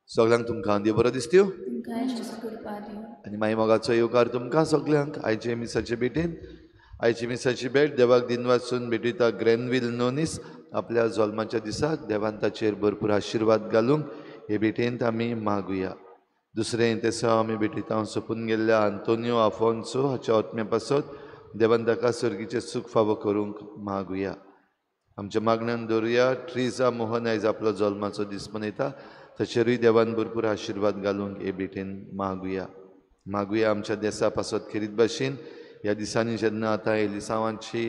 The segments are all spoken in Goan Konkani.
सगळ्यांक तुमकां देव बरो दिसत्यो आनी मागीर मोगाचो येवकार तुमकां सगळ्यांक आयचे मिसाचे भेटेन. आयची मिसाची भेट देवाक दिन वाचून भेटयता ग्रॅनवील नोनीस आपल्या जल्माच्या दिसाक देवान ताचेर भरपूर आशिर्वाद घालूंक हे भेटेंत आमी मागुया. दुसरें तेसांव आमी भेटयता सोंपून गेल्ल्या आंतोनियो आफोन्सो हाच्या आत्म्या पासत देवान ताका सर्गीचें सूख फावो करूंक मागुया. आमच्या मागण्यान दवरुया ट्रिजा मोहन आयज आपलो जल्माचो दीस मनयता ताचेरूय देवान भरपूर आशिर्वाद घालूंक हे भेटेन मागुया. मागुया आमच्या देसा पासत खेरीत भाशेन ह्या दिसांनी जेन्ना आतां एलिसांवांची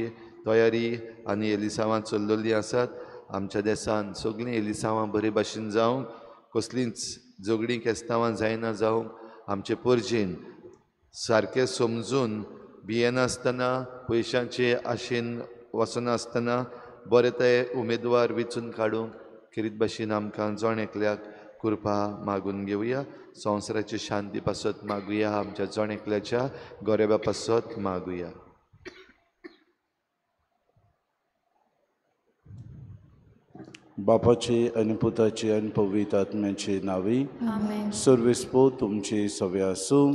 तयारी आनी एलिसांवां चल्लेलीं आसात आमच्या देसान सगळीं एलिसांवां बरे भाशेन जावंक कसलींच झगडीं केस्तांवां जायना जावंक आमचे परजेन सारकें समजून भियेनासतना पयशांचे आशेन वचनासतना बरे ते उमेदवार वेंचून काडूंक खेरीत भाशेन आमकां जण एकल्याक कृपा मागून घेवया. संवसाराची शांती पासत मागुया. आमच्या जण एकल्याच्या गोरेबा पासत मागुया. बापाचे आनी पुताचे आनी पवित्र आत्म्याचे नांवी सर्वेस्पो तुमचे सवे आसूं.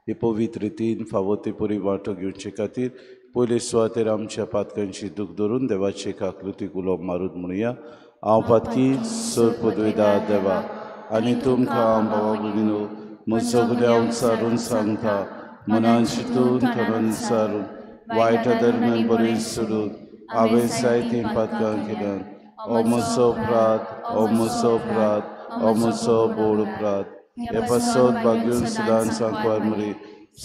हे पवित्र रितीन फावो ते परी वांटो घेवचे खातीर पयले सुवातेर आमच्या पातकांची दूख धरून देवाचे काकलुतीक उलो मारून म्हणुया. हांव पातकी सर पदवेदा देवा आनी तुमकां हांव बाबा भयणीनो म्हजो गुन्यांव सारून सांगता मनान चिंतून तणान सारून वायट दरम्यान बरें सोडून हांवें जायतीं पातकां केल्यात. हो म्हजो अपराध, हो म्हजो अपराध, हो म्हजो बोड अपराध. हे पासत भाग्यून सदांच सांकवार मरे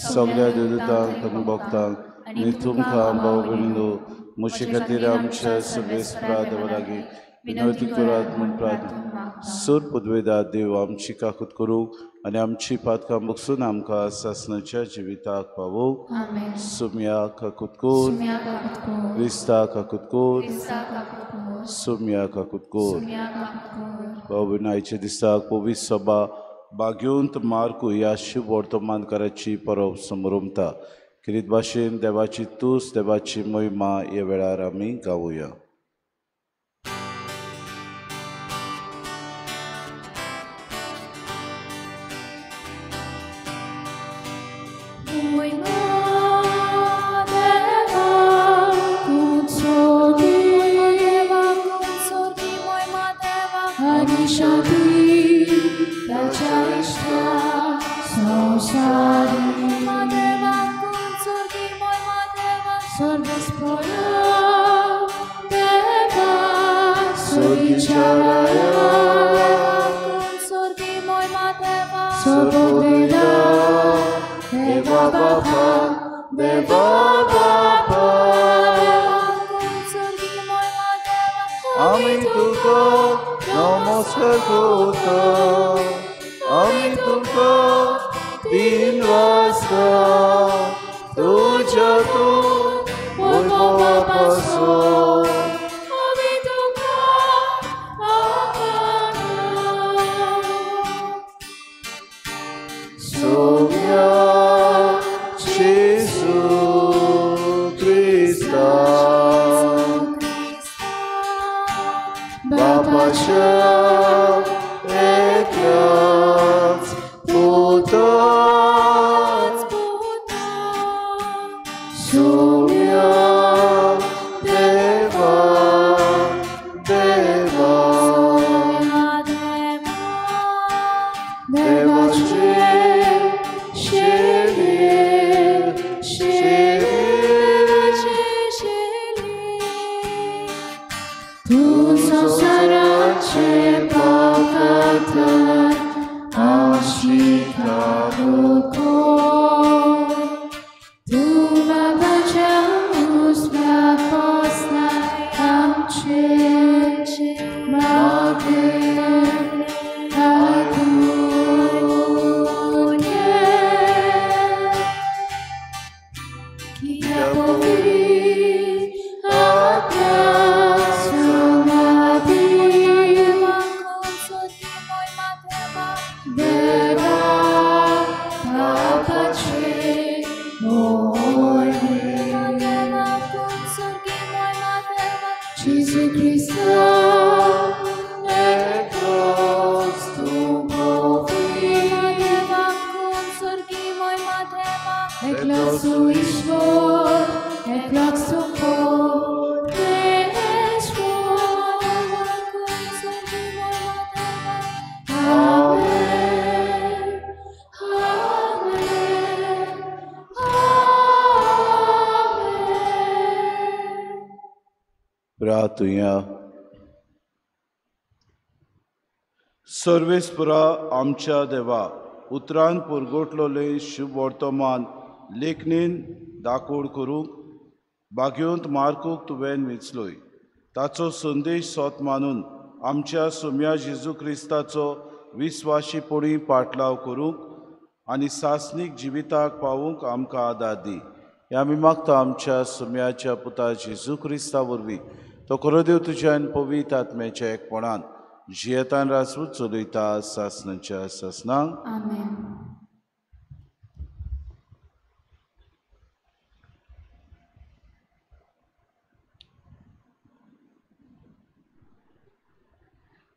सगळ्या देवदूतांक आनी भक्तांक आनी तुमकां भाव भयणीनो म्हजे खातीर आमच्या सगळे देवा लागीं विनवती करात म्हूण प्रार्थना. सूर पदवेदा देव आमची काकूत करूंक आनी आमची पातकां बगसून आमकां सासणाच्या जिविताक पावोवंक. सुम्या काकूत कोर, क्रिस्ता काकूत कोर, सुम्या काकूत कोर. भाव भयणीनो आयच्या दिसाक पवित्र सभा बाग्योंत मार्कू ह्या शिव वर्तमानकाराची परब समरमता. खेरीत भाशेन देवाची तूस देवाची महिमा ह्या वेळार आमी गावया. आमी तुका नमस्कार करता, आमी तुका दिन वाजता तुज्या तूं वैभवा पासून. आमी तुका क्रिस्ता बापाच्या एकल्याच पुता सुम्या देवा देवा देवाचे शेलीर शेलीर तूं संवसाराचे पावकातर आशिका कोण तूं बाबाच्या उजव्या बसलाय आमचे मागीर आगून ये कित्याक पवित्र आत्म्या संगाती देवा बापाचे मोहिमे जेजू क्रिस्ता एकलोच तूं पवित्र एकलोच तूं ईश्वर एकलोच तूं परमेश्वर. आमेन आमेन आमेन. प्रार्थुया. सर्वेस्परा आमच्या देवा उतरान पुरगोटलोले शुभ वर्तमान लेखणीन दाकोड करूंक बागेवंत मार्कूक तुवें विचलोय ताचो संदेश सोत मानून आमच्या सुम्या जेजू क्रिस्ताचो विस्वाशीपणी पाटलाव करूंक आनी सासणीक जिविताक पावूंक आमकां आदार दी. हे आमी मागता आमच्या सुम्याच्या पुता जेजू क्रिस्ता वरवीं तो खरो देव तुज्या आनी पवित्र आत्म्याच्या एकपणान जियेतान रासू चलयता सासणाच्या सासणांक. आमेन.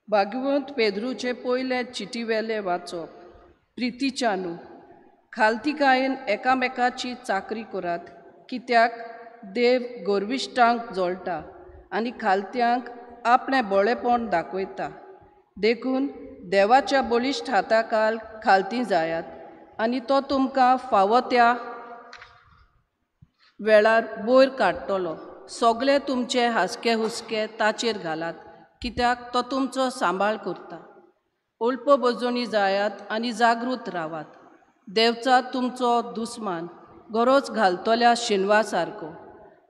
भागवंत पेद्रूचे पयले चिटीवेले वाचप. प्रितीच्यानू खालतिकायेन एकामेकाची चाकरी करात कित्याक देव गोरविश्टांक जोळटा आनी खालत्यांक आपणें बळेपण दाखयता. देखून देवाच्या बळिश्ट हाताखाल खालती जायात आनी तो तुमकां फावो त्या वेळार वयर काडटलो. सगळे तुमचे हासके हुसके ताचेर घालात कित्याक तो तुमचो सांबाळ करता. अल्प बजोणी जायात आनी जागृत रावात. देवचा तुमचो दुस्मान गरज घालतल्या शिनवा सारको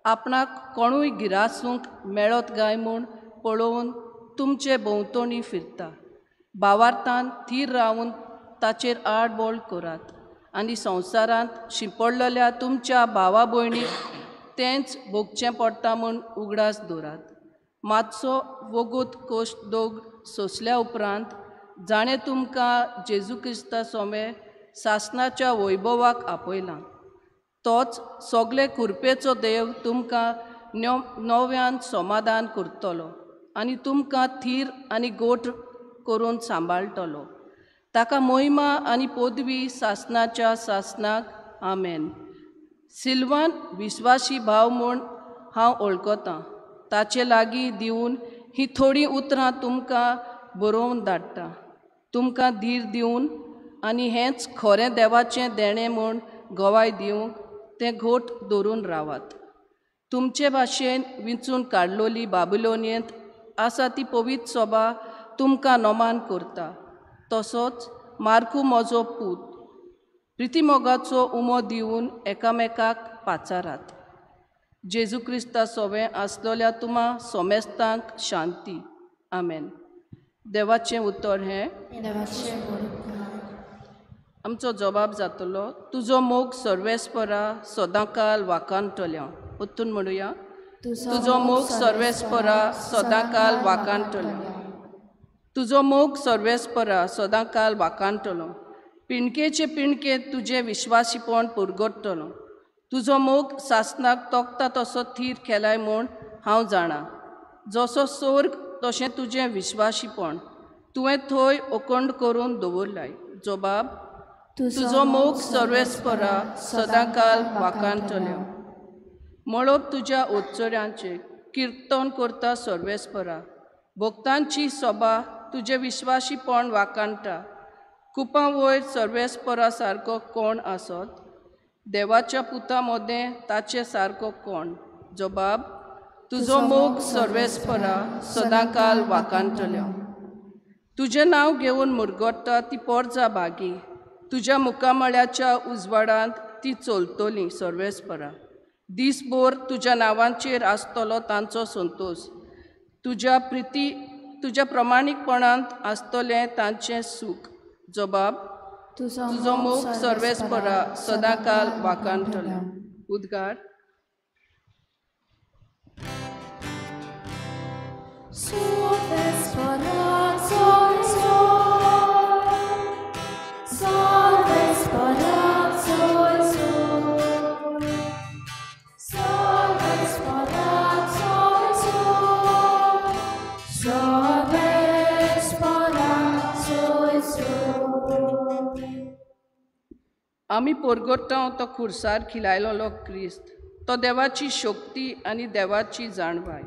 आपणाक कोणूय गिरासूंक मेळत काय म्हूण पळोवन तुमचे भोंवतणी फिरता. भावार्थान थीर रावन ताचेर आडबोळ करात आनी संवसारांत शिंपडलेल्या तुमच्या भावा भयणीक तेंच भोगचें पडटा म्हूण उगडास दवरात. मातसो वोगोत कोश्ट दोग सोंसल्या उपरांत जाणें तुमकां जेजू क्रिस्ता सोमे सासणाच्या वैभवाक आपयलां तोच सगळे कुरपेचो देव तुमकां नव्यान समाधान करतलो आनी तुमकां थीर आनी गोठ करून सांबाळटलो. ताका मोहिमा आनी पदवी सासणाच्या सासणाक. आमेन. सिल्वान विस्वासी भाव म्हूण हांव वळखतां. ताचे लागीं दिवन ही थोडीं उतरां तुमकां बरोवन धाडटा. तुमकां धीर दिवन आनी हेंच खरें देवाचें देणें म्हूण गवाय दिवंक तें घोट धरून रावात. तुमचे भाशेन विंचून काडलोली बाबिलोनियेंत आसा ती पवित्र सभा तुमकां नमान करता. तसोच मार्कू म्हजो पूत प्रितीमोगाचो उमो दिवन एकामेकाक पाचारात. जेजू क्रिस्ता सोवें आसलोल्या तुमा सोमेस्तांक शांती. आमेन. देवाचें उतर हें. आमचो जबाब जातलो तुजो मोग सर्वेस्परा सदांकाल वाखाणटल्या. ओतून म्हणुया तुजो मोग सर्वेस्परा सदांकाल वाखाणटलो. तुजो मोग सर्वेस्परा सदांकाल वाखाणटलो. पिणकेचे पिणके तुजें विश्वासीपण पुरगोडटलो. तुजो मोग सासनाक तोखता तसो थीर केलाय म्हूण हांव जाणा. जसो स्वर्ग तशें तुजें विश्वाशीपण तुवें थंय अखंड करून दवरलाय. जोबाब तुजो मोग सर्वेस्परा सदांकाल वाखाणटल्यो. मळब तुज्या उत्सर्यांचें किर्तन करता सर्वेस्परा. भक्तांची सोबा तुजें विश्वाशीपण वाखाणटा. कुपां वयर सर्वेस्परा सारको कोण आसत? देवाच्या पुता मदें ताचे सारको कोण? जबाब तुजो मोग सर्वेस्परा सदांकाल वाखाणटल्यो. तुजें नांव घेवन मुरगट्टा ती पोरजा भागी. तुज्या मुखामळ्याच्या उजवाडांत ती चलतली सर्वेस्परा. दीसभर तुज्या नांवाचेर आसतलो तांचो संतोश. तुज्या प्रिती तुज्या प्रमाणीकपणांत आसतलें तांचें सूख. जबाब तुजो मोग सर्वेस्परा सदांकाल वाखाणटलो. उद्गार. आमी पोरगोट्टां तो खुर्सार खिलायलेलो क्रिस्त, तो देवाची शक्ती आनी देवाची जाणवाय.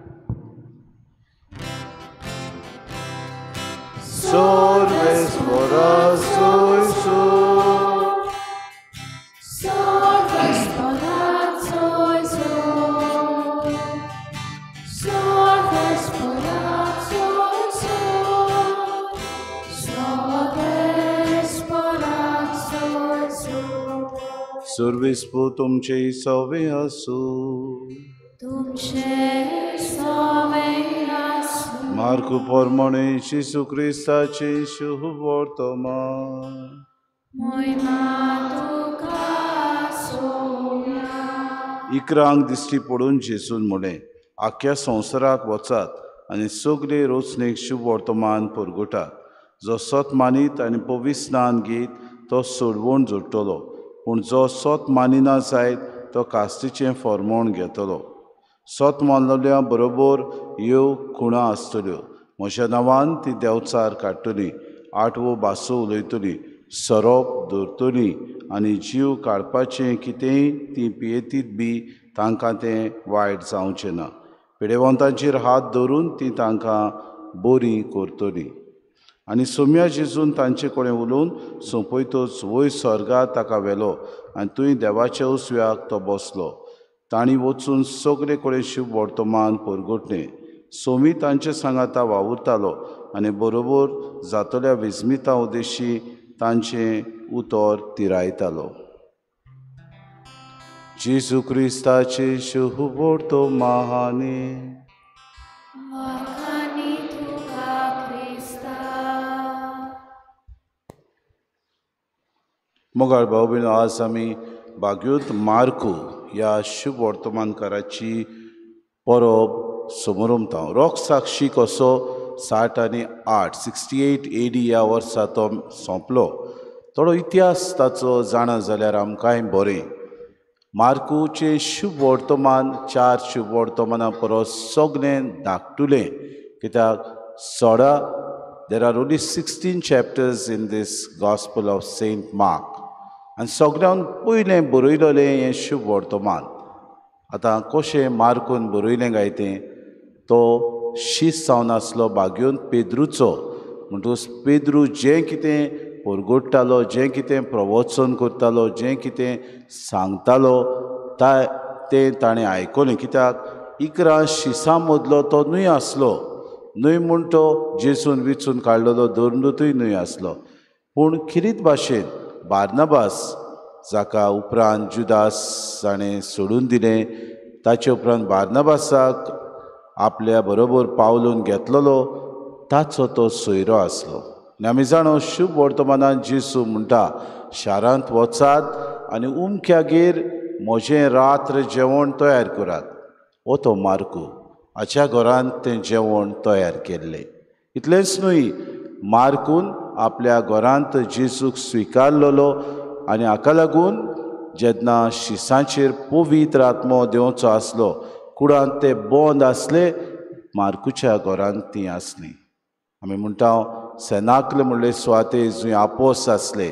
सर्वेस्पो तुमचे सवे आसूं. तुमचे सवे आसूं. मार्कू प्रमाणे जेजू क्रिस्ताचे शुभ वर्तमान. महिमा तुका सोम्या. इकरांक दिश्टी पडून जेजून म्हणलें, आख्या संवसाराक वचात आनी सगळे रोचणेक शुभ वर्तमान परगटात. जो सत मानीत आनी पवित्र स्नान घेत तो सोडवण जोडटलो, पूण जो सत मानिना जायत तो कास्तीचें फॉर्मोण घेतलो. सत मानलेल्या बरोबर ह्यो खुणां आसतल्यो. म्हज्या नांवान ती देंवचार काडटली, आठवो भासो उलयतली, सोरोप धरतली आनी जीव काडपाचें कितेंय ती पियेतीत बी तांकां तें वायट जावचें ना. पिडेवंतांचेर हात धरून ती तांकां बरी करतली. आनी सोम्या जेजून तांचे कडेन उलोवन सोंपयतच वयर स्वर्गार ताका व्हेलो आनी थंय देवाच्या उसव्याक तो बसलो. तांणी वचून सगळे कडेन शुभ वर्तमान परगटलें. सोमी तांचे सांगाता वावुरतालो आनी बरोबर जातल्या विस्मिता उद्देशी तांचें उतर तिरायतालो. जेजू क्रिस्ताचे शुभ वर्तमाने. मोगाळ भाव भयणो, आज आमी बाग्योत मार्कू ह्या शुभ वर्तमानकाराची परब समोरमता. रोख साक्षी कसो 60 आनी 8 68 AD ह्या वर्सा तो सोंपलो. थोडो इतिहास ताचो जाणा जाल्यार आमकांय बरें. मार्कूचें शुभ वर्तमान 4 शुभ वर्तमाना परस सगळें धाकटुलें, कित्याक 16 There are only 16 chapters in this Gospel of Saint Mark. आनी सगळ्यान पयलें बरयलें हें शुभ वर्तमान. आतां कशें मार्कून बरयलें काय तें, तो शीस जावन आसलो बागयोन पेद्रूचो. म्हणटकूच पेद्रू जें कितें परगट्टालो, जें कितें प्रवचन करतालो, जें कितें सांगतालो तें ताणें आयकलें. कित्याक 11 शिसां मदलो तो न्हय आसलो, न्हय म्हूण तो जेजून विचून काडलेलो धर्मदूतय न्हय आसलो. पूण खिरीत भाशेन बार्नाबास, जाका उपरांत जुदास जाणें सोडून दिलें, ताचे उपरांत बार्नाबासाक आपल्या बरोबर पावलून घेतलेलो ताचो तो सोयरो आसलो. आनी आमी जाणो शुभ वर्तमानान जेजू म्हणटा, शारांत वचात आनी उमक्यागेर म्हजें रात्र जेवण तयार करात. हो तो मार्कू हाच्या घरांत तें जेवण तयार केल्लें. इतलेंच न्हय, मार्कून आपल्या घरांत जेजूक स्विकारलेलो आनी हाका लागून जेन्ना शिसांचेर पवित्र आत्मो देंवचो आसलो, कुडांत ते बंद आसले, मार्कूच्या घरांत ती आसली. आमी म्हणटा सेनाकल म्हणले सुवाते जंय आपोस आसले,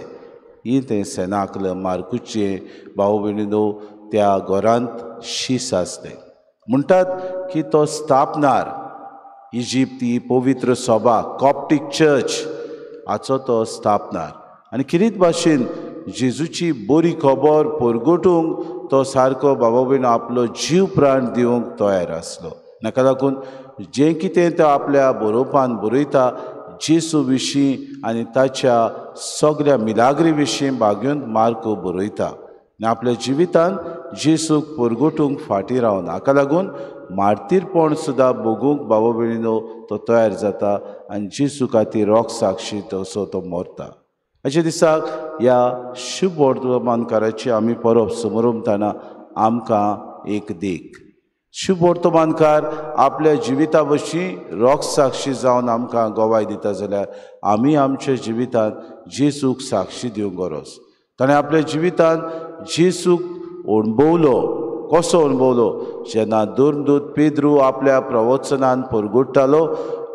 ही तें सेनाकल मार्कूचे भाव भयणीनो त्या घरांत शीस आसले. म्हणटात की तो स्थापनार इजिप्त ही पवित्र सभा कॉप्टीक चर्च हाचो तो स्थापनार आनी किरीत भाशेन जेजूची बरी खबर परगटूंक तो सारको बाबा भयणो आपलो जीव प्राण दिवंक तयार आसलो. नाका लागून जें कितें तो आपल्या बरोवपान बरयता जेजू विशीं आनी ताच्या सगळ्या मिलाग्री विशीं बागेवन मार्को बरयता आनी आपल्या जिवितान जेजूक परगटूंक फाटीं रावना. हाका लागून मार्तीरपण सुद्दां भोगूंक बाबा भयणीनो तो तयार जाता आनी जेजू खातीर रोग साक्षी तसो तो मरता. अशे दिसाक ह्या शुभ वर्तमानकाराची आमी परब समरमतना आमकां एक देख. शुभ वर्तमानकार आपल्या जिविता वशीं रोग साक्षी जावन आमकां गवाय दिता जाल्यार आमी आमच्या जिवितांत जेजूक साक्षी दिवंक गरज. ताणें आपल्या जिवितांत जेजूक अणभवलो. कसो अणभवलो? जेन्ना धर्मदूत पेद्रू आपल्या प्रवचनान परगट्टालो,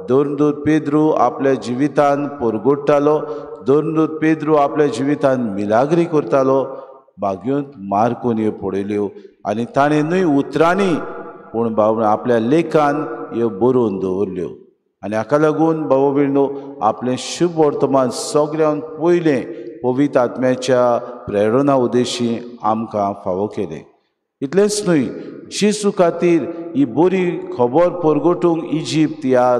धर्मदूत पेद्रू आपल्या जिवितान परगट्टालो, धर्मदूत पेद्रू आपल्या जिवितान मिलाग्री करतालो, बागयोंत मार्कून ह्यो पळयल्यो आनी ताणें न्हय उतरांनी पूण बाबा आपल्या लेखान ह्यो बरोवन दवरल्यो. आनी हाका लागून बाबा भयणीनो आपलें शुभ वर्तमान सगळ्यांत पयलें पवित्र आत्म्याच्या प्रेरणा उद्देशी आमकां फावो केलें. इतलेंच न्हय, जेजू खातीर ही बरी खबर परगटूंक इजिप्त ह्या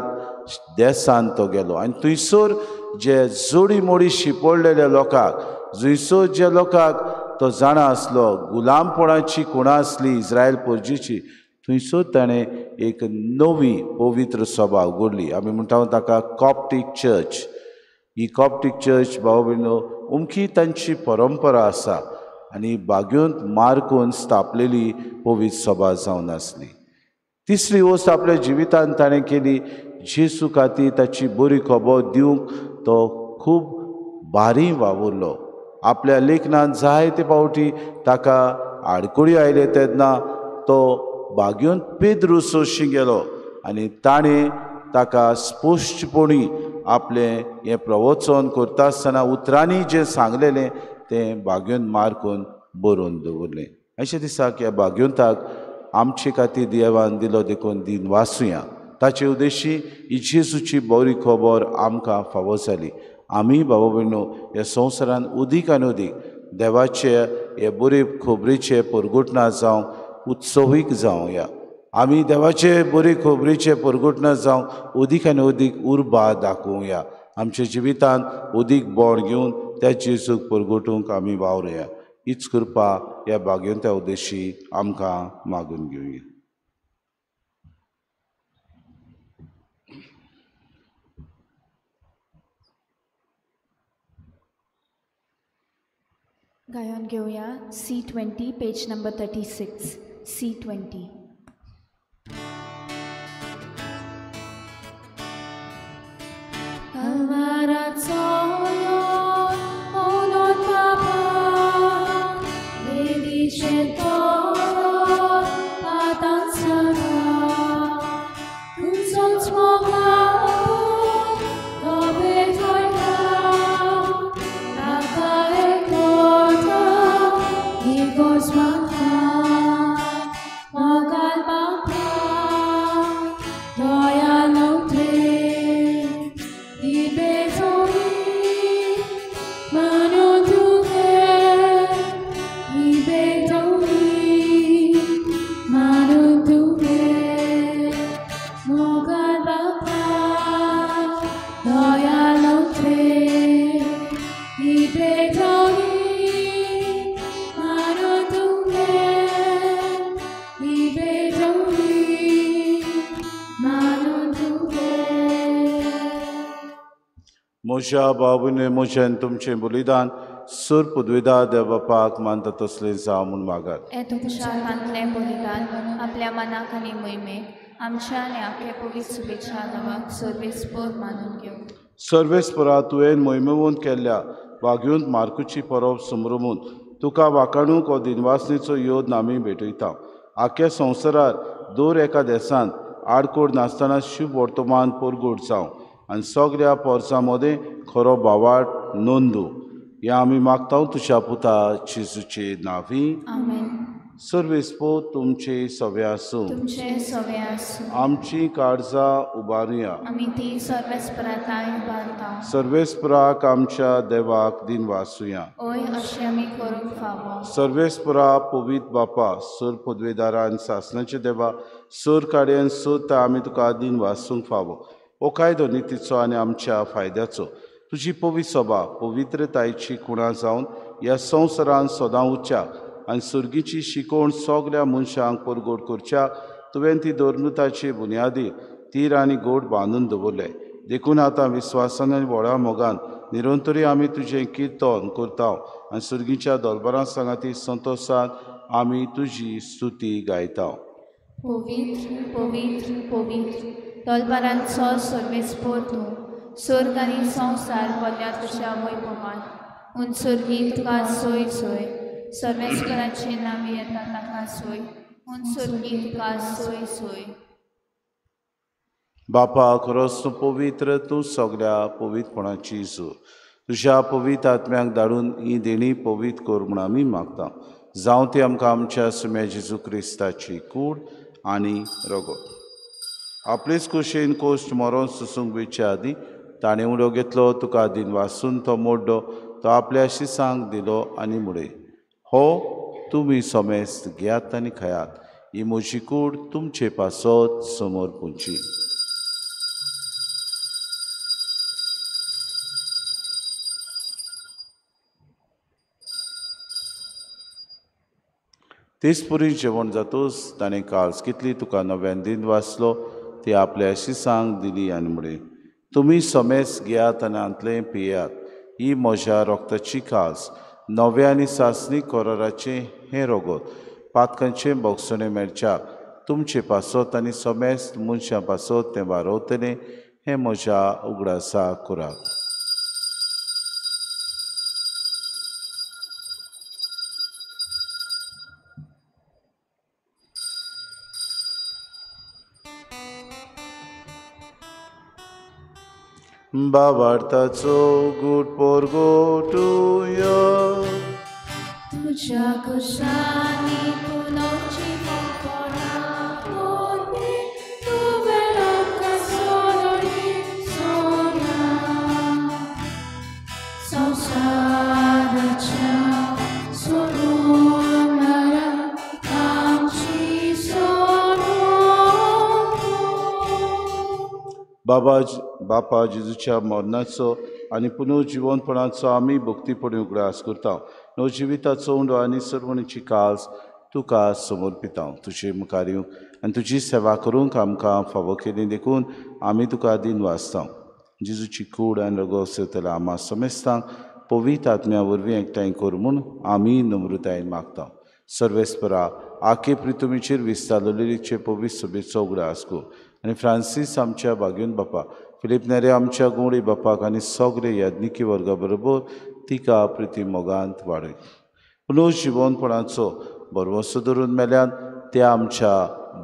देसान तो गेलो आनी थंयसर जे जोडी मोडी शिंपडलेल्या लोकांक, जंयसर ज्या लोकांक तो जाणा आसलो गुलामपणाची खुणा आसली इस्रायल परजेची, थंयसर ताणें एक नवी पवित्र सभा उगडली. आमी म्हणटा ताका कॉप्टीक चर्च. ही कॉप्टीक चर्च भाव भयणीनो अमकी तांची परंपरा आसा आनी बागयोंत मार्कून स्थापलेली पवित्र सभा जावन आसली. तिसरी वस्त आपल्या जिवितांत ताणें केली, जेजू खातीर ताची बरी खबर दिवंक तो खूब भारी वावुरलो. आपल्या लेखनान जायते फावटी ताका आडखळी आयले तेन्ना तो बागयोंत पेद्रू सोशी गेलो आनी ताणें ताका स्पश्टपणी आपलें हें प्रवचन करता आसतना उतरांनी जें सांगलेलें तें बागयोंत मार्कून बरोवन दवरलें. अशें दिसाक ह्या बागयोंताक आमचे खातीर देवान दिलो देखून दिन वाचुया. ताचे उद्देशी ही जेजूची बरी खबर आमकां फावो जाली. आमी बाबा भयणीनो ह्या संवसारान उदीक आनी उदीक देवाचे हे बरे खबरेचे परगटना जावंक उत्सवीक जावया. आमी देवाचे बरे खबरेचे परगटना जावंक उदीक आनी उदीक उर्बा दाखोवया. आमच्या जिवितांत उदीक बोण घेवन त्या जेजूक परगटूंक आमी वावरुया. हीच कृपा ह्या बागेंत्या उद्देशी आमकां मागून घेवया. गायन घेवया C20 page number 36. C20. म्हज्या बाबूने म्हजें तुमचें बलिदान सुर पदविदा देव बापाक मानता तसलें जावं म्हूण मागात. तुमच्या हातांतलें बलिदान आपल्या मनाक आनी मोहिमेक आमच्या आनी आख्या पवित्र शुभेच्छा नांवाक सर्वेस्पर मानून घेवं. सर्वेस्परा तुवें मोहिमेवंत केल्ल्या वागयोंत मार्कुची परब समरमून तुका वाखाणूंक हो दिनवासनेचो योद्न आमी भेटयता. आख्या संवसारार दर एका देशांत आडकोड नासतना शुभ वर्तमान परगट जावं आनी सगळ्या पोरसां मदें खरो भावार्थ नोंदू. हें आमी मागता तुज्या पुता जेजूचे नांवी. सर्वेस्पो तुमचे सवे आसूं. आमची काळजां उबारुया. सर्वेस्पराक आमच्या देवाक दिनवासुया. सर्वेस्परा पवित्र बापा, सर पदवेदारान सासणाचे देवा, सर काडयन सोदता आमी तुका दिनवासूंक फावो. हो कायदो नितीचो आनी आमच्या फायद्याचो. तुजी पवित्र सभा पवित्रतायेची खुणा जावन ह्या संवसारान सदां उरच्या आनी सर्गीची शिकवण सगळ्या मनशांक परगट करच्या. तुवें ती धर्मताची बुन्यादी तीर आनी गोड बांदून दवरले. देखून आतां विस्वासान आनी व्हडा मोगान निरंतरी आमी तुजें किर्तन करता आनी सर्गीच्या दरबारां सांगाती संतोशान आमी तुजी स्तुती गायता. पवित्र पवित्र पवित्र दलबारांचो सर्वेस्पोर तूं, स्वर्ग आनी संवसार भरल्या तुज्या वैभवान. उन सर्गी तुका सोय सोय, सर्वेस्पराचे नांव येता ताका सोय, उन सर्गी तुका सोय सोय. बापा खरोच तूं पवित्र, तूं सगळ्या पवित्रपणाची सूर. तुज्या पवित्र आत्म्याक धाडून ही देणी पवित्र कर म्हूण आमी मागता. जावं ती आमकां आमच्या सुम्या जेजू क्रिस्ताची कूड आनी रगत. आपलेच कुशीन कोश्ट मरोन सोसूंक वेचे आदीं ताणें उडो घेतलो, तुका दिनवासून तो मोडलो, तो आपल्या शिसांक दिलो आनी म्हणलें, हो तुमी समेस्त घेयात आनी खायात, ही म्हजी कूड तुमचे पासत समोर पुंची. तेच पुरी जेवण जातूच ताणें काळज घेतली, तुका नव्यान दिन वाचलो, ती आपल्या शिसांक दिली आनी म्हणलें, तुमी समेस्त घेयात आनी हांतलें पियात, ही म्हज्या रक्ताची काळज, नव्या आनी सासणी कराराचें हें रगत, पातकांचें भोगसणें मेळच्याक तुमचे पासत आनी समेस्त मनशां पासत तें वारवतलें. हें म्हज्या उगडासा करात. बाबार्थाचो गूट पोरगोटुया तुज्या कुशांनी पुनर्जिवपणा वरवीं तुवें आमकां सोडली सोडला. संवसाराच्या सोडूनारा आमची सोडून. बाबा बापा जेजूच्या मरणाचो आनी पुनर्जिवनपणाचो आमी भक्तीपणी उगडास करता. नवजिविताचो उंडो आनी सर्वणीची काळज तुका समर्पिता. तुजे मुखार येवंक आनी तुजी सेवा करूंक आमकां फावो केली देखून आमी तुका दिनवासता. जेजूची कूड आनी रगत सेवतल्या आमा समेस्तांक पवित्र आत्म्या वरवीं एकठांय कर म्हूण आमी नम्रतायेन मागता. सर्वेस्परा आखे प्रितुमीचेर विस्तारलेलीचे पवित्र सभेचो उगडास कर आनी फ्रांसीस आमच्या बागेवन बापा, फिलीप नेरे आमच्या गुंवडी बापाक आनी सगळे याज्ञिकी वर्गा बरोबर तिका प्रिती मोगांत वाडय. पुनर्जिवनपणाचो भरवंसो धरून मेल्यान त्या आमच्या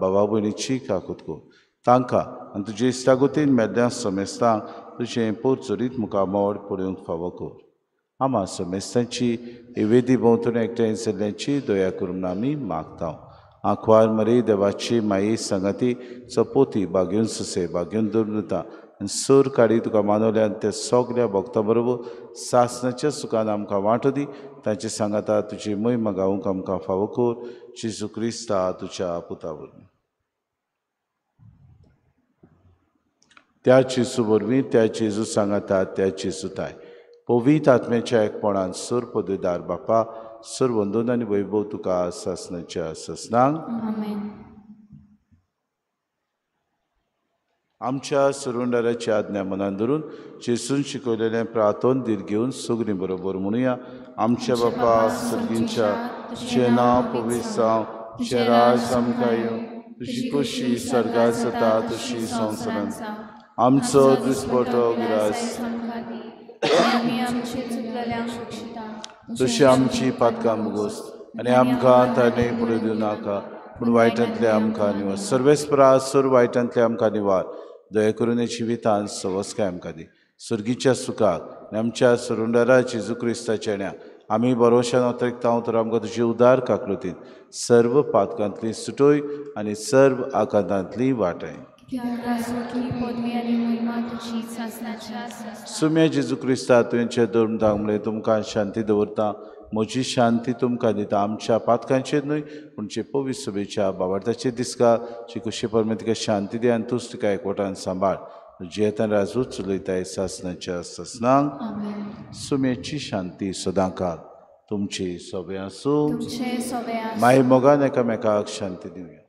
बाबा भयणीची काकूत कर. तांकां आनी तुजे इश्टागतीन मेल्ल्या समेस्तांक तुजें पोरचोरीत मुखामळ पळोवंक फावो कर. आमा समेस्तांची वेदी भोंवतणी एकठांय जाल्ल्यांची दया करून आमी मागता. आंकवार मरे देवाची माये सांगाती चपोती बागेवन सुसे बागेवन दवरता आनी सर काडी तुका मानवल्यान त्या सगळ्या भक्तां बरोबर सासणाच्या सुखान आमकां वांटो दी. तांचे सांगाता तुजी महिमा गावंक आमकां फावो कर. जेजू क्रिस्ता तुज्या पुता वरवीं. त्या जेजू वरवीं, त्या जेजू सांगाता, त्या जेजू ताय पवित्र आत्म्याच्या एकपणान सर पदवीदार बापा, सर वंदन आनी वैभव तुका सासणाच्या सासणांक. आमच्या सुरुंडाराची आज्ञा मनान धरून जेजून शिकवलेलें प्रार्थन धीर घेवन सगळीं बरोबर म्हणुया. आमच्या बापा सर्गींच्या, तुजें नांव पवित्र जावं, तुजें राज आमकां येवं, तुजी खोशी स्वर्गांत जाता तशी संवसारांत. आमचो दिसपटो ग्रास तशी आमची पातकां मुगोस आनी आमकां ताणें फुडें दिवं नाका पूण वायटांतले आमकां निवार. सर्वेस्परा सर्व वायटांतले आमकां निवार. दया करून जिवितान सवस्काय आमकां दी. सर्गीच्या सुखाक आनी आमच्या सरुंडरा जेजू क्रिस्ताच्या ण्या आमी बरोवशान अतरिकता तर आमकां तुजी उदार काकलुतीन सर्व पातकांतली सुटोय आनी सर्व आकांतांतली वाटाय. सुम्या जेजू क्रिस्ता तुवें धर्म दाखले तुमकां शांती दवरता, म्हजी शांती तुमकां दिता. आमच्या पातकांचेर न्हय पूण जे पवित्र सभेच्या बाबार्थाचेर दिसका जी कुशी परमे तिका शांती दी आनी तूच तिका एकवटान सांबाळ. जियेतान राजूच चलयताय सासनाच्या सासनांक. सुमेची शांती सदांकाळ तुमची सोबे आसूं. माई मोगान एकामेकाक शांती दिवया.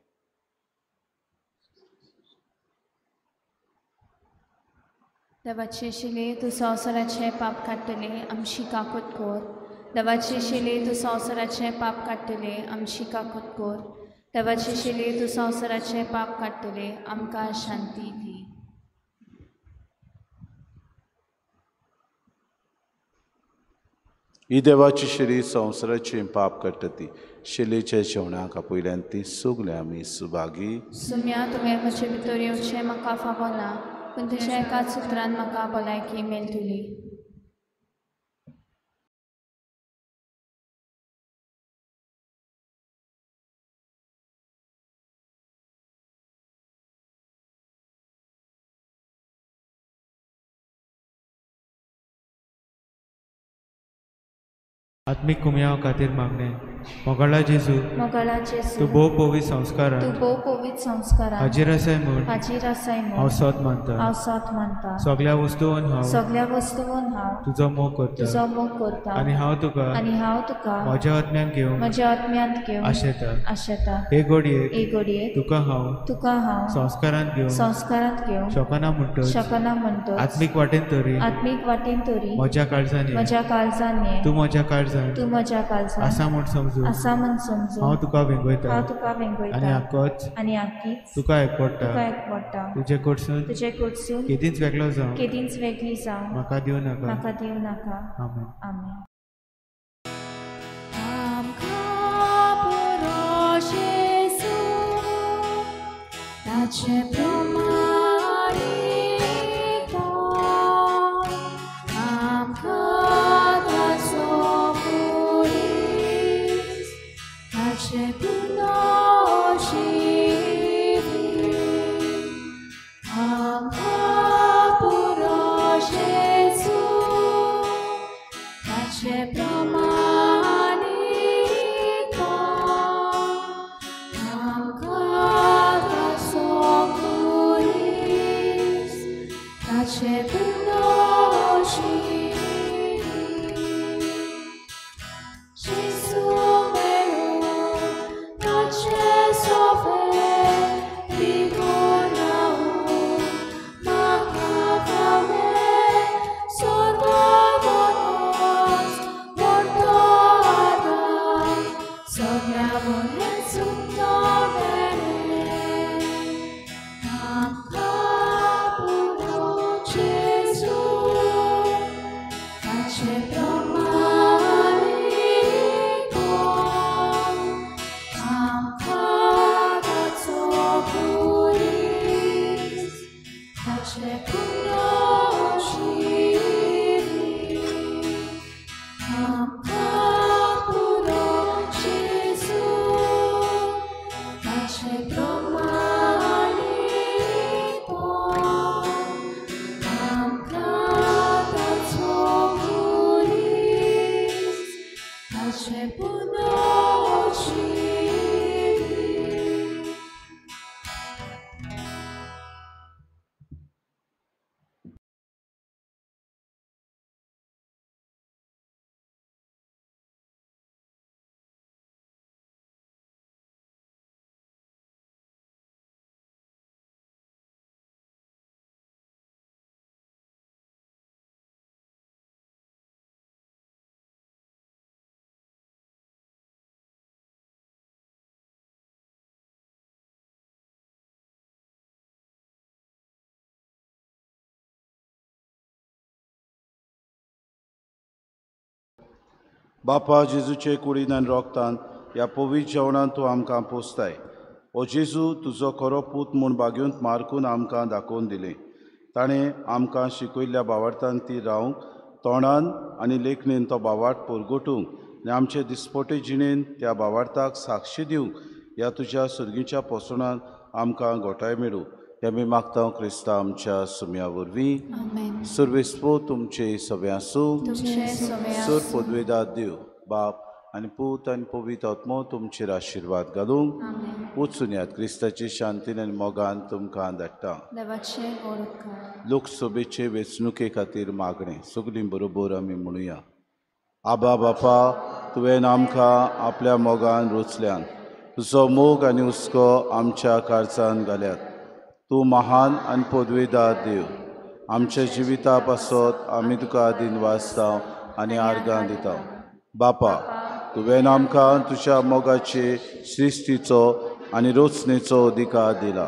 देवाचे शिले तूं संवसाराचें पाप काडटले आमची काकूत कोर. देवाचे शिले तूं संवसाराचें पाप काडटले आमची काकूत कोर. देवाचे शिले तूं संवसाराचें पाप काडटले आमकां शांती दी. ही देवाची शिरी संवसाराचें पाप काडटा ती शिलेच्या जेवणाक आपयल्यान ती सगळीं आमी सुभागी. सुम्या तुवें म्हजे भितर येवचें म्हाका फावना पूण तुज्या एकाच उतरान म्हाका भलायकी मेळटली. आत्मीक कुमयाव खातीर मागणें. मोगाळा जेजू, तूं भोव पवित्र संस्कारान हाजीर आसाय म्हूण हांव सत मानता. सगळ्या वस्तून हांव तुजो मोग करता आनी हांव तुका म्हज्या आत्म्यांत घेवन आशेता. हे घडयेक तुका हांव संस्कारांत घेवन शकना म्हणटच आत्मीक वाटेन तरी म्हज्या काळजान तूं म्हज्या काळजान आसा म्हूण समजू हांव तुका वेंगयता आनी आकीच तुका एकवटा. तुजे कडसून केदींच वेगळो जावं म्हाका दिवं नाका. आमेन. आमेन. आमकां पुरो जेजू ताचे प्रमाणे आमकां ताचो पुरीस ताचे आमकां पुरो जेजू ताचे प्रमाणे आमकां ताचो पुरीस ताचे जेजू मेळून ताचे सोफे रिगून रावूं म्हाका फावें सदां वनोच व्हडलो आदार सगळ्या वयल्यान सुटलो मेरेन. आमकां पुरो जेजू ताचे प्रमाणे आमकां ताचो पुरीस ताचे आमकां पुरो जेजू ताचे प्रमाणे आमकां ताचो पुरीस ताचे बापा जेजूचे कुडीन आनी रोगतान ह्या पवित्र जेवणान तूं आमकां पोसताय. ओ जेजू, तुजो खरो पूत म्हूण बागेवंत मार्कून आमकां दाखोवन दिलें. ताणें आमकां शिकयल्ल्या भावार्थान ती रावंक, तोंडान आनी लेखणेन तो भावार्थ परगटूंक आनी आमचे दिसपटे जिणेन त्या भावार्थाक साक्षी दिवंक ह्या तुज्या सुर्गीच्या पोसणान आमकां घोटाय मेळूं. हें आमी मागता क्रिस्ता आमच्या सुम्या वरवीं. सुर्वेस्पो तुमचे सगळे आसूं. सुर पदवेदार देव बाप आनी पूत आनी पवित्र आत्मो तुमचेर आशिर्वाद घालूंक. वचून यात क्रिस्ताची शांतीन आनी मोगान तुमकां धाडटा. लोकसभेचे वेंचणुके खातीर मागणें सगळीं बरोबर आमी म्हणुया. आबा बापा, तुवें आमकां आपल्या मोगान रोचल्यान, तुजो मोग आनी हुस्को आमच्या कारसान घाल्यात. तूं महान आनी पदवेदार देव. आमच्या जिविता पासत आमी तुका दिनवासता आनी आर्गां दिता. बापा, तुवें आमकां तुज्या मोगाचे सृश्टीचो आनी रोचणेचो अधिकार दिला.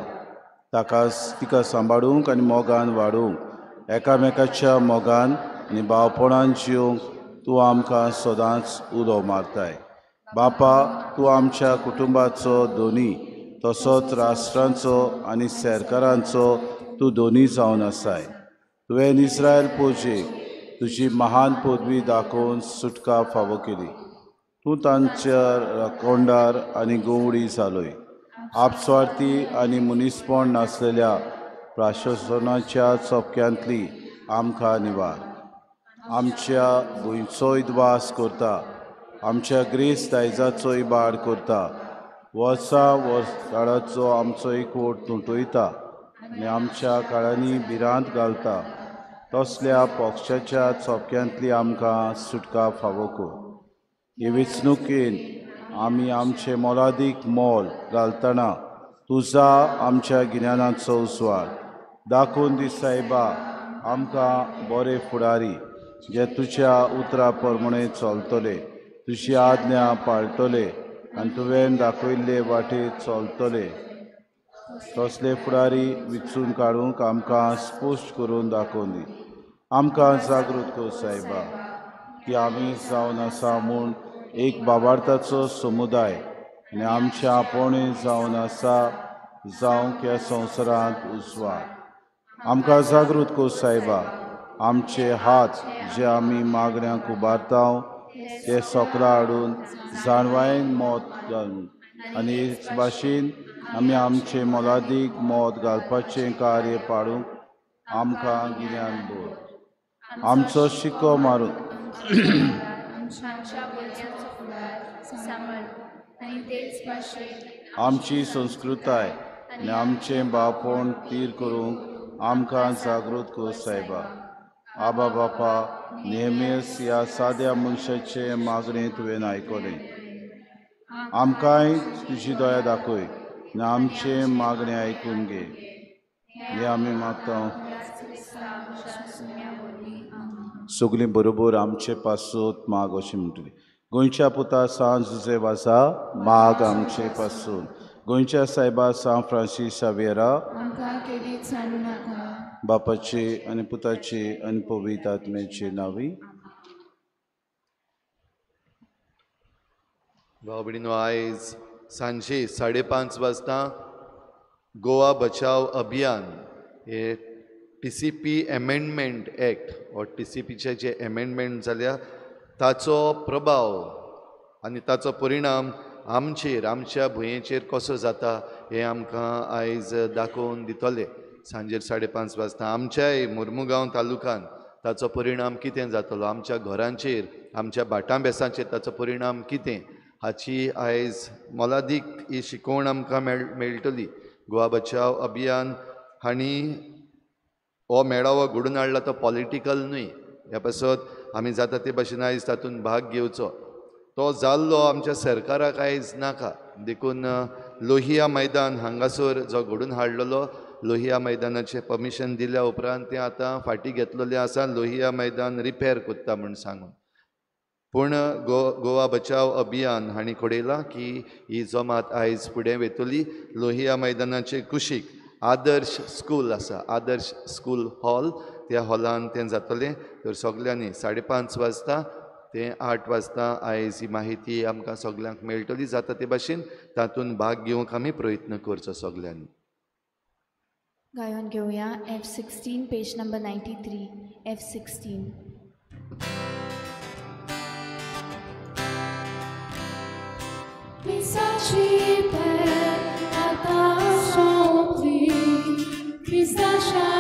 ताका तिका सांबाळूंक आनी मोगान वाडोवंक, एकामेकाच्या मोगान आनी भावपणान जिवंक तूं आमकां सदांच उलो मारताय. बापा, तूं आमच्या कुटुंबाचो दोनी तसोच राष्ट्रांचो आनी सरकारांचो तूं दोनी जावन आसाय. तुवें इस्रायल पोजेक तुजी महान पदवी दाखोवन सुटका फावो केली. तूं तांच्या कोंडार आनी गोवडी जालोय. आपस्वार्थी आनी मनीसपण नासलेल्या प्रशासनाच्या चपक्यांतली आमकां निवार. आमच्या भुंयचो इदवास करता, आमच्या ग्रेस दायजाचो इबाड करता, वर्सा वर्स काळाचो आमचो एकवट तुटयता आनी आमच्या काळांनी भिरांत घालता. तसल्या पक्षाच्या चोपक्यांतली आमकां सुटका फावो कर. हे वेंचणुकेन आमी आमचें मोलादीक मोल घालतना तुजा आमच्या गिन्यानाचो उजवाड दाखोवन दी सायबा. आमकां बरे फुडारी जे तुज्या उतरा प्रमाणे चलतले, तुजी आज्ञा पाळटले आनी तुवें दाखयल्ले वाटेर चलतले, तसले फुडारी विचून काडूंक आमकां स्पश्ट करून दाखोवन दी. आमकां जागृत कर सायबा की आमी जावन आसा म्हूण एक बाबार्थाचो समुदाय आनी आमच्या आपोवणें जावन आसा जावंक ह्या संवसारांत उजवाड. आमकां जागृत कर सायबा, आमचे हात जे आमी मागण्यांक उबारता ते सोकरा हाडून जाणवायेन मत घालून आनी हेच भाशेन आमी आमचें मोलादीक मत घालपाचें कार्य पाडूंक आमकां गिन्यान भर. आमचो शिको मारून आमची संस्कृताय आनी आमचें बापण तीर करूंक आमकां जागृत कर सायबा. आबा बापा, नेहमीच ह्या साद्या मनशाचे मागणें तुवें आयकलें. आमकांय तुजी दया दाखय आनी आमचें मागणें आयकून घे. हें आमी मागता सगळीं बरोबर आमचे पासून माग अशें म्हणटली. गोंयच्या पुता सांत जुजे वाजा माग आमचे पासून. गोंयच्या सायबा सांत फ्रांसीस सावेरा बापाचे आनी पुताचे आनी पवित्र आत्म्याचे नांवी. भाव भयणीनो, आयज सांजे 5:30 वाजता गोवा बचाव अभियान हे TCP amendment act or TCPचे जे एमेंडमेंट जाल्या ताचो प्रभाव आनी ताचो परिणाम आमचेर, आमच्या भुंयेचेर कसो जाता हें आमकां आयज दाखोवन दितले. सांजेर 5:30 वाजता आमच्याय मुर्मुगांव तालुक्यान ताचो परिणाम कितें जातलो, आमच्या घरांचेर, आमच्या भाटां बेसांचेर ताचो परिणाम कितें हाची आयज मोलादीक ही शिकवण आमकां मेळटली. गोवा बचाव अभियान हांणी हो मेळावो घडोवन हाडला तो पॉलिटिकल न्हय, ह्या पासत आमी जाता ते भाशेन आयज तातूंत भाग घेवचो. तो जाल्लो आमच्या सरकाराक आयज नाका, देखून लोहिया मैदान हांगासर जो घडोवन हाडलेलो, लोहिया मैदानाचें परमिशन दिल्या उपरांत तें आतां फाटीं घेतलेलें आसा. लोहिया मैदान रिपेर करता म्हूण सांगून, पूण गोवा बचाव अभियान हांणी कळयलां की ही जमात आयज फुडें वयतली. लोहिया मैदानाचे कुशीक आदर्श स्कूल आसा, आदर्श स्कूल हॉल, त्या हॉलान तें जातलें. तर सगल्यांनी 5:30 वाजता तें 8 वाजता आयज ही माहिती आमकां सगल्यांक मेळटली. जाता ते भाशेन तातूंत भाग घेवंक आमी प्रयत्न करचो सगल्यांनी. गायोन घेवया F16 page number 93 F16. Misaci per आतां सोंपली, मिसाच्या